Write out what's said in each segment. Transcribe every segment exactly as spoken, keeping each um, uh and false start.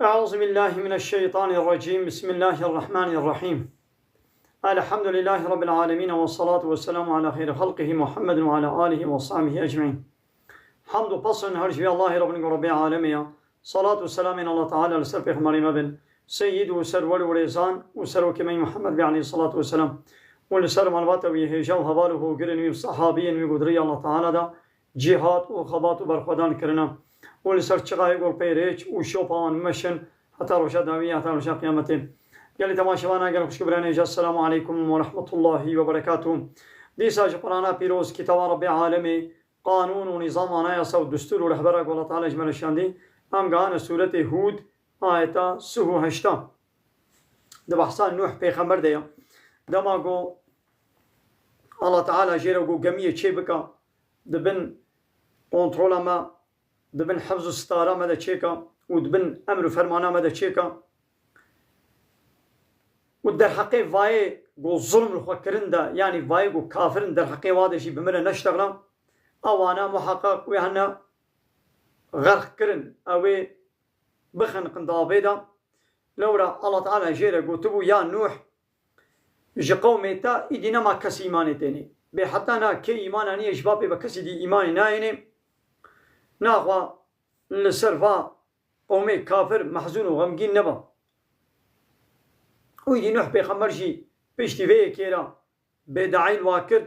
أعوذ بالله من الشيطان الرجيم. بسم الله الرحمن الرحيم. الحمد لله رب العالمين، والصلاة والسلام على خير خلقه محمد وعلى آله وصحبه أجمعين. Hamd û pesn her ji vê Allahê re bin ku Rebbê alemê ya. Salat û selamên Allah Teala li ser pêxemberê me bin. Seyyid û serwer û rêzan û serokê me Muhammed bê aleyhi salatu ve selam. Û li ser malbata wî hêja û heval û hogirên wî û sahabiyên wî ku di rêya Allah Teala de cîhat û xebat û berxwedan kirine. Û li ser çixayê ku pê rêç û şopa wan meşin heta roja dawî, heta roja qiyametê. Gelî temaşevana, gelî xwişk û birayên hêja, Esselamu aleykum ve rahmetullahi ve berekatuh. Dîsa ji Qur'ana pîroz, kitaba Rebbê alemê, qanûn û nîzam, anayasa û destûr û rehbera ku Allah Teala ji me re şandî, em gihane sûretê Hûd, ayeta sih û heşta. Di behsa Nuh pêxember de ya. Dema ku Allah Teala jê re ku gemiyê çê bika, di bin kontrola me, di bin hifz û sitara me de çêka û di bin emr û fermana me de çêka. Û derheqê vayê ku zulm li xwe kirin de, yanî vayê ku kafirin derheqê wa de jî bi min re neştexla, ewana muheqeq wê hene xerq kirin, ew ê bixeniqin di avê de. Lewra Allah Teala jê re gotibû, ya Nuh, ji qewmê te îdî nema kes îmanê tênê. Bê heta na kê îmana niye ji bapê ve kesî dî îmanê nayênê. Naxwa li ser va qewmê kafir mehzûn û xemgîn neba. Û îdî Nuh pêxember jî piştî vê yekê re bêdayî li wa kir,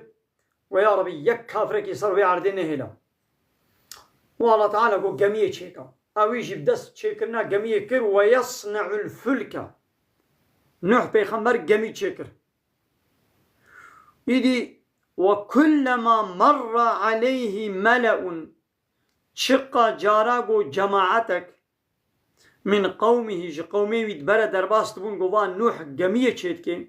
we ya Rebî, yek kafirekî ser vê erdê nehêla. Û Allah Teala got, gemiyê çêka. Ew jî bi dest çêkirina gemiyê kir, we yesne'ul fulke. Nuh pêxember gemî çêkir. Îdî, "Ve kullema merra aleyhi mele'un." Çiqa cara ku cemaetek min qewmihî, ji qewmê wî di bere derbas dibûn, ku va Nuh gemiyê çêdike,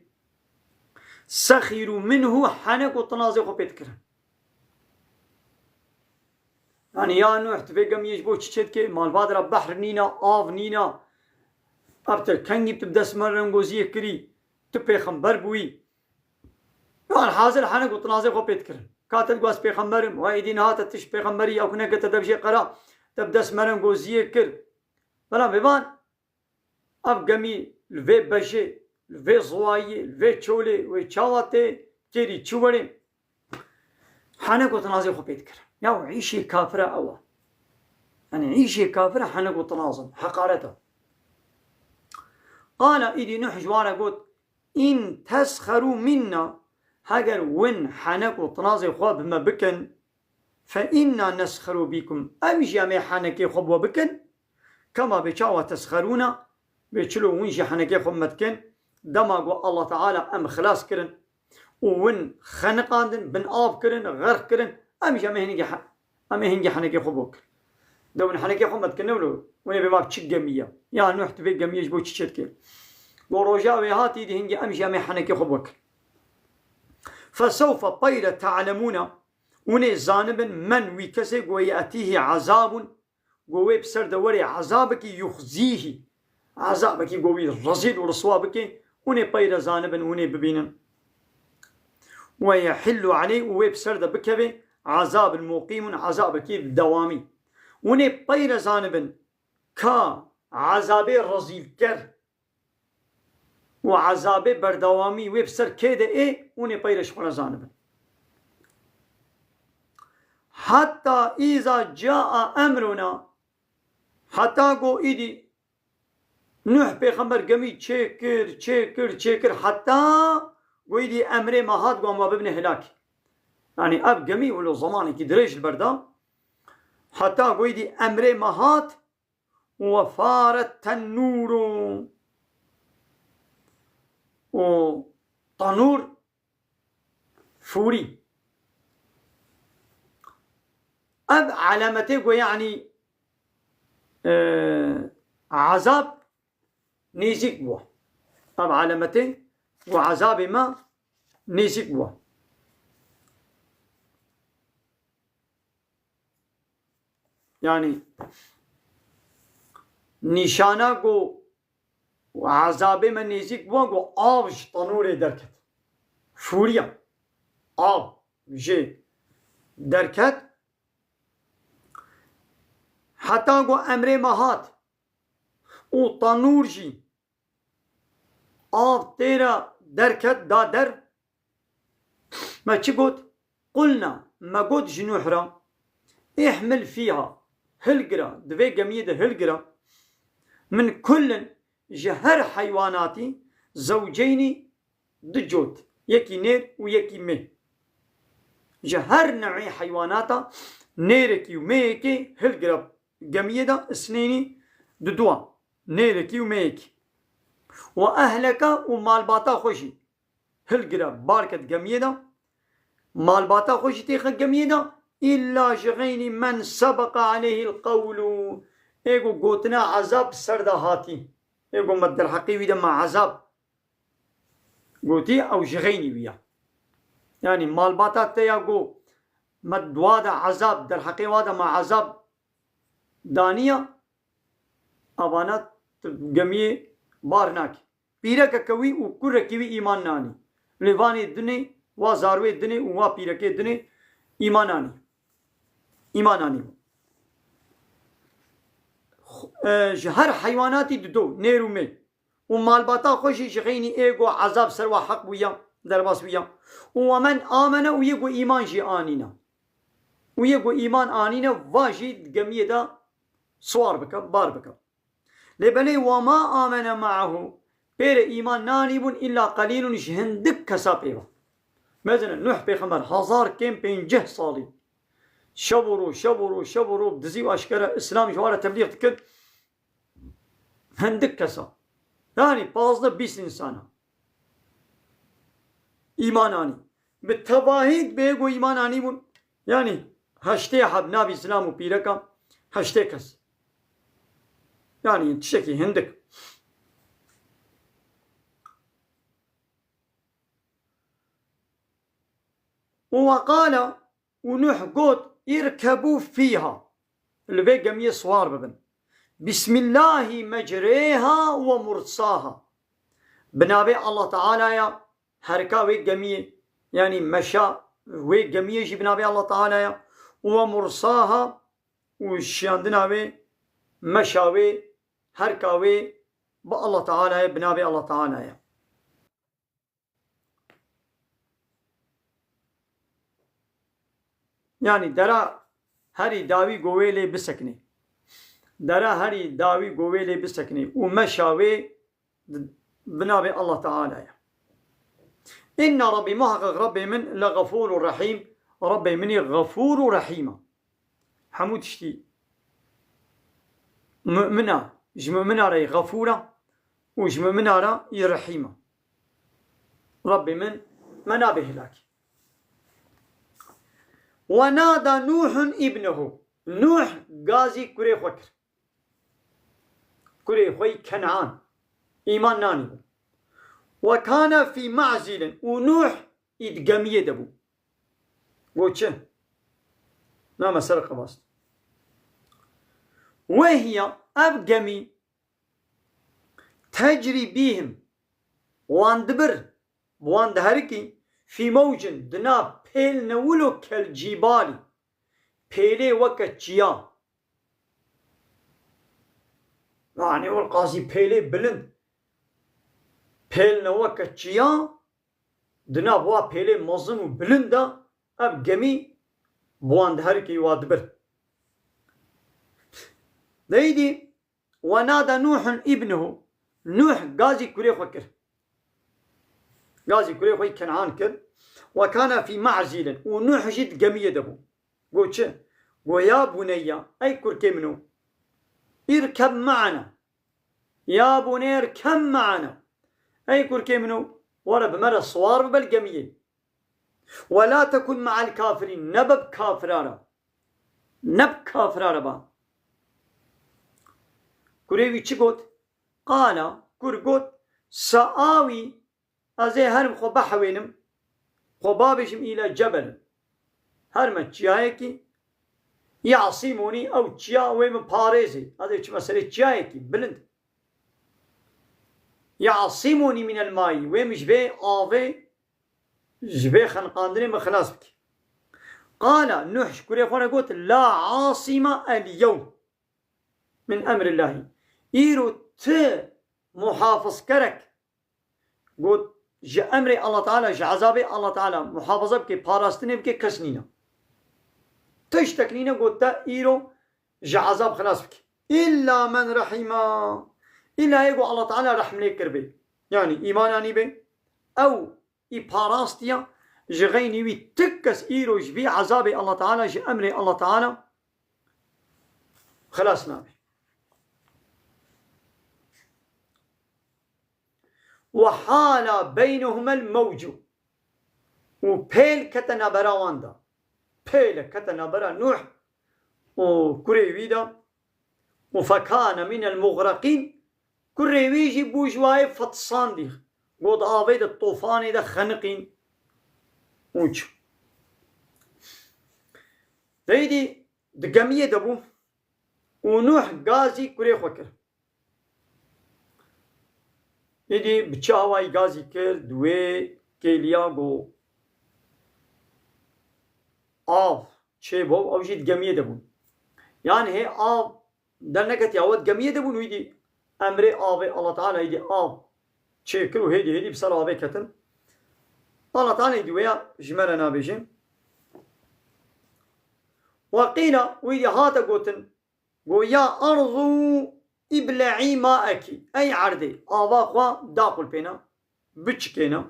sexîrû minhu, henek û tinazê xwe pê dikirin. Yanî ya Nuh, tu vê gemiyê ji bo çi çêdike? Malbat ra behr nîna, av nîna. Ev te kengî tu bi dest me rengoziyê kirî, tu pêxember bûyî. Alhazir henek û tinazê xwe pê dikirin. Ka te digot ez pêxember im, wa êdî niha te tişt pêxemberî, ew hineke te dev jê qera, te bi dest me rengoziyê kir. Bela bêvan, ev gemî li vê bejê, li vê ziwayiyê, li vê çolê, wê çawa tê, kêrî çi werê? Henek û tinazê xwe pê dikir. Ya û îşê kafira ew e. Yanî îşê kafira henek û tinaz in, heqaret e. Qala, îdî Nuh ji wan re got, "In tesxerû minna", heger win henek û tinazê xwe bi me bikin, "fe inna nesxerû bîkum", em jî em ê henekê xwe bi we bikin, "kema bê çawa tesxerûna", bê çilo win jî henekê xwe bi me dikin, dema ku Allah Teala em xilas kirin û win xeniqandin, bin av kirin, xerq kirin, em jî em ê hingî he-, em ê hingî henekê xwe bi we bikin. De win henekê xwe bi me dikin, ne wilo, win ê bê ma çi gemî ye? Ya Nuh, tu vê gemiyê ji bo çi çêdikê? Go roja wê hatî, dî hingî em jî em ê henekê xwe bi we bikin. Fesewfe, peyre, te'lemûne, hûn ê zanibin, men, wî kesê, go ye'tîhî ezabun, go wê bi ser de werê ezabekî, yuxzîhî, ezabekî go wî rezîl û riswa bike, hûn ê peyre zanibin, hûn ê bibînin. Ve yehillu aleyh, û wê bi ser de bikeve, ezabun muqîmun, ezabekî bi dewamî. Hûn ê peyre zanibin ka ezabê rezîlker û ezabê berdewamî wê bi ser kê de ê, hûn ê peyre ji xwe re zanibin. Heta îza caa emruna, heta go îdî Nuh pêxember gemî çêkir, çêkir, çêkir, heta go îdî emrê me hat, go em wa bibine hilakî. Yanî ev gemî wilo zemanekî dirêj li ber da, heta go îdî emrê me hat, وفار التنور. û tanûr fûrî. Ev alametê ku, yanî, e, azab nêzîk bû. Ev alametê ku azabê me nêzîk bû. Yanî nîşana ku ezabê me nêzîk bû, ku av ji tenûrê derket. Fûriya av jê derket. Heta ku emrê me hat. û tanûr jî av tê re derket, da der. Me çi got? Qulna, me got ji Nuh re, ihmil fîha, hilgira, di vê gemiyê de hilgira, min kullin, ji her heywanatî, zewceynî, du cot, yekî nêr û yekî mê. Ji her newî heywanata nêrekî û mêyekê hilgira gemiyê de, isnênî, di duwa, nêrekî û mêyekî. Wa ehleke, û malbata xwe jî hilgira, bar ket gemiyê de. Malbata xwe jî têxe gemiyê de. Îlla ji xeynî men sebeqa aleyhil qewlu. Ê ku gotina ezab ser de hatî. Ê ku me derheqê wî de me ezab gotî, ew ji xeynî wî ya. Yanî malbata te ya ku me dua de ezab, derheqê wa de me ezab daniya, avana tu gemiyê bar nakî. Pîrekeke wî û kurekî wî îman nanî. Lê vanê dinê, wa zarwê dinê û wa pîrekê dinê îman nanî. Îman nanî. Xu-, e, ji her heywanatî dido, nêr û mê. Û malbata xwe jî ji xeynî ê ku ezab ser wa heq bûya, derbas bûya. Û we men amene, û yê ku îman jî anîne. Û yê ku îman anîne, va jî gemiyê de siwar bike, bar bike. Lê belê, "Ve ma amene ma'ahu", pê re îman nanîbûn, "illa qalîlun", ji hindik kesa pê ve. Mezine Nuh pêxember hezar kêm pêncî salî. Şev û roj, şev û roj, şev û roj, dizî û eşkere Îslam ji wan re teblîx dikir. Hindik kesa. Yanî pazdeh bîst însana. Îman anî. Bi tevahî bê ku îman anîbûn. Yanî heştê heb navî zilam û pîreka, heştê kes. Yanî tiştekî hindik. Û we qala, û Nuh got, "Îrkebû fîha." Li vê gemiyê siwar bibin. "Bismillahî mecrêha we mursaha." Bi navê Allah Teala ya herka wê gemiyê, yanî meşa wê gemiyê jî bi navê Allah Teala ya. "We mursaha", û şiyandina wê, meşa wê, herka wê bi Allah Teala ya, bi navê Allah Teala ya. Yanî dera herî dawî go wê lê bisekinê. Dera herî dawî go wê lê bisekinê. Û meşa wê di-, bi navê Allah Teala ye. Înne Rabbî, muheqeq Rabbê min, le xefûr û rehîm. Rabbê min î xefûr û rehîm e. Hemû tiştî mumina, ji mumina re yî xefûr e û ji mumina re yî rehîm e. Rabbê min me nabe hilakî. Ve nada Nuhun ibnehu. Nuh gazî kurê xwe kir. Kurê xwe yî Kenan. Îman nanî bû. Ve kana fî ma'zilin. Û Nuh î di gemiyê de bû. Got çi? Na me ser qebast. Ve hiya, ev gemî, tecrî bîhim, wan dibir, bi wan diherikî, fî mewcin, di nav pêl newilo kel cîbalî, pêlê weke çiya. Yanî wil qasî pêlê bilind. Pêl ne weke çiya, di nav wa pêlê mezin û bilind de ev gemî bi wan diherikî wa dibir. Deydî, ve nada Nuhun ibnehu, Nuh gazî kurê xwe kir. Gazî kurê xwe yî Kenan kir. Ve kana fî ma'zilin. Û Nuh jî di gemiyê de bû. Got çi? Got, "Ya buneyya, ey kurkê min o, irkeb ma'ana." "Ya buneyya irkeb ma'ana." Ey kurkê min o, were bi me re siwar bibe li gemiyê. "Ve la tekun ma'al kafirîn." Nebe bi kafira re. Ne bi kafira re ba. Kurê wî çi got? Qala, kur got, "Se'awî", ez ê herim xwe bihewênim, xwe babêjim île cebel. Herime çiyayekî, "Ya'sîmûnî", ew çiya wê min parêzê. Ez ê çime serê çiyayekî bilind. "Ya'sîmûnî mînel mayî", wê min ji vê avê, ji vê xeniqandinê min xilas bike. Qala, Nuh ji kurê xwe re got, "La asîma el yewm min emrillahî." Îro ti muhafizkerek got, ji emrê Allah Teala, ji ezabê Allah Teala muhafaza bike, parastinê bike, kes nîne. Tiştek nîne got te îro ji ezab xilas bike. Îlla men rehîma. Îlla yê ku Allah Teala rehm lê kiribê. Yanî îman anîbê. Ew î parastiya, ji xeynî wî ti kes îro ji vî ezabê Allah Teala, ji emrê Allah Teala xilas nabe. Ve hala beynehumel mewcu. Û pêl kete nabera wan de. Pêl kete nabera Nuh û kurê wî de. Û fekane minel muxreqîn. Kurê wî jî bû ji wayê fetisandî. Got avê de, tofanê de xeniqîn. Û çi? Deydî di gemiyê de bû. Û Nuh gazî kurê xwe kir. Îdî bi çi awayî gazî kir? Di wê kêliya ku av çêbû, ew jî di gemiyê de bûn. Yan hê av derneketiya we di gemiyê de bûn û îdî emrê avê Allah Teala îdî av çêkir û hêdî hêdî bi ser avê ketin. Allah Teala îdî wêya ji me re nabêje. Ve qîla, û îdî hate gotin, Go ya erzû îble'î ma'ekî. Ey erdê, ava xwe daxulpêne, biçikêne.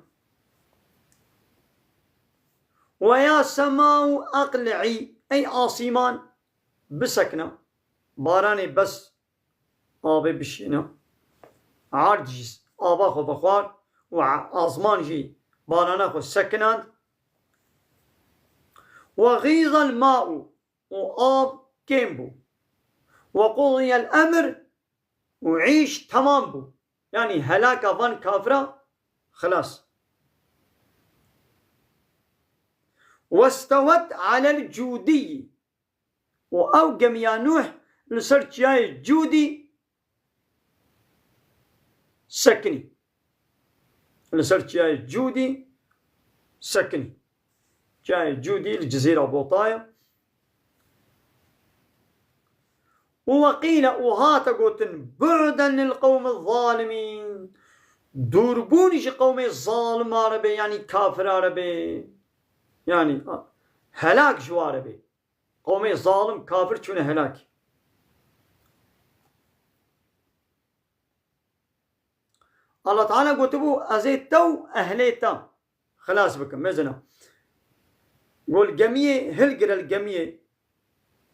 Ve ya sema'u eqli'î. Ey asîman, bisekine. Baranê bes avê bişîne. Erd jî ava xwe vexwar û azman jî barana xwe sekinand. Ve xîzel ma'u. Û av kêm bû. Ve qudiyel emr, û îş temam bû. Yanî helaka van kafira xilas. Westewet alel cûdî. Û ew gemiya Nuh li ser çiyayê Cûdî sekinî. Li ser çiyayê Cûdî sekinî. Çiyayê Cûdî li Cizîra Botayê. Û weqîle, û hate gotin, bu'den lil qewmi zalimîn. Dûrbûn ji qewmê zalimare be, yanî kafirare be. Yanî helak ji ware be. Qewmê zalim, kafir çûne helakî. Allah Teala gotibû, ez ê te û ehlê te xilas bikim. Mezina. Gol gemiyê, hilgire li gemiyê.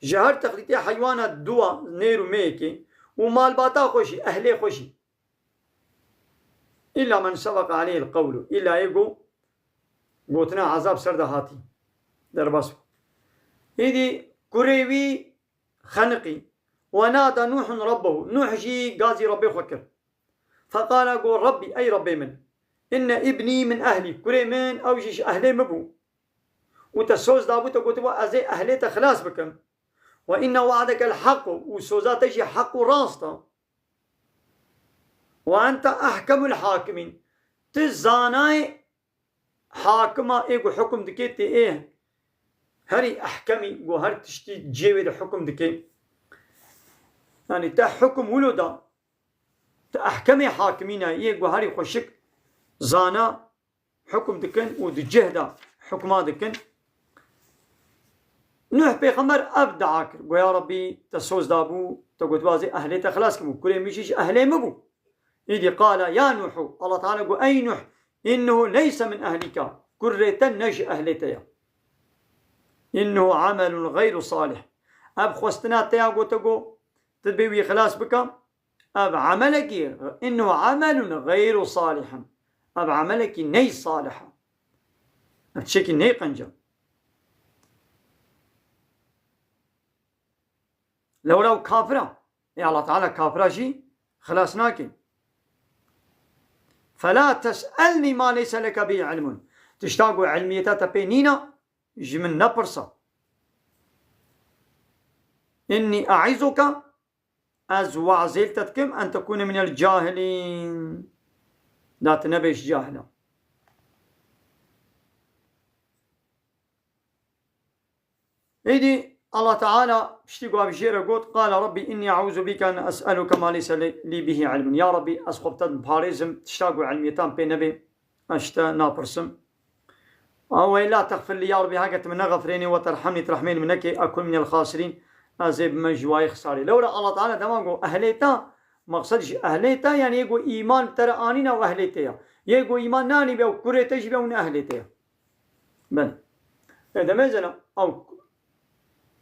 Ji her texlîtê heywana dua, nêr û mêyekê û malbata xwe jî, ehlê xwe jî. Îlla men sebeqa aleyhil qewlu. Îlla yê ku gotina ezab ser de hatî. Derbas bû. Îdî kurê wî xeniqî. Ve nada Nuhun Rabbehu. Nuh jî gazî Rabbê xwe kir. Feqala, got, Rabbî, ey Rabbê min, inne îbnî min ehlî. Kurê min, ew jî ji ehlê min bû. Û te soz dabû, te gotibû, ez ê ehlê te xilas bikim. Ve inne we'dekel haqq. Û soza te jî heq û rast e. Ve ente ehkemul hakimîn. Tu zanayê hakima ê ku hukum dike, tê ê herî ehkemî, ku her tiştî cihê wê de hukum dike. Yanî te hukum wilo da, tu ehkemê hakimîna yê ku herî xweşik zana, hukum dikin û di cih de hukma dikin. Nuh pêxember ev dua kir. Go, ya Rabbî, te soz dabû, te gotibû, ez ê ehlê te xilas kim û kurê min jî ji ehlê min bû. Îdî qala, ya Nuhu, Allah Teala got, ey Nuh, innehu leyse min ehlika, kurê te ne ji ehlê te ye. Innehu amelun xeyru salih. Ev xwestina te ya gote go, tu dibê wî xilas bika, ev emelekî, innehu amelun xeyru salihin. Ev emelekî ney salih e. Ev tiştekî ney qenc e. Lewra ew kafir e. Ê Allah Teala kafira jî xilas nake. Fela tes'elnî ma leyse leke bî ilmun. Tişta ku ilmiyeta te pê nîna, ji min nepirsa. Innî e'izuke, ez wazê li te dikim, en tekûne minel cahilîn. Da tu nebê ji cahilan. Êdî Allah Teala piştî ku ev jê re got, "Qale Rabbî innî eûzu bîke en es'eluke ma leyse li bihî ilmun." Ya Rabbî, ez xwe bi te diparêzim, tişta ku ilmiyê te pê nebe, ez ji te napirsim. Ew ê la texfir lî, ya Rabbî, heke tu min nexefirênî, we terhemnî, tu rehmê min nekê, ekun minel xasirîn, ez ê bime ji wayê xisarê. Lewra Allah Teala dema got, ehlê te, maqsed ji ehlê te, yanî yê ku îman bi te re anîne ew ehlê te ya. Yê ku îman nanî be ew kurê te jî be ew ne ehlê te ya. Belê. E, demê zena, ew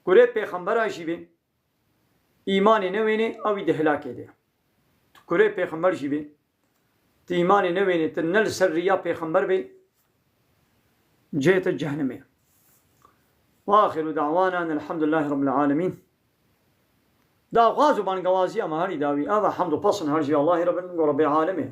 kurê pêxembera jî be, îmanê newênê, ew î di hilakê de. Tu kurê pêxember jî be, tu îmanê newênê, tu ne li ser riya pêxember be, cihê te cehnimê. Ve axiru da'wana enelhamdulillahî rabbil alemîn. Daxwaz û bangewaziya me herî dawî, eva hemd û pesn her jî Allahî re bin, go Rebbê alemê.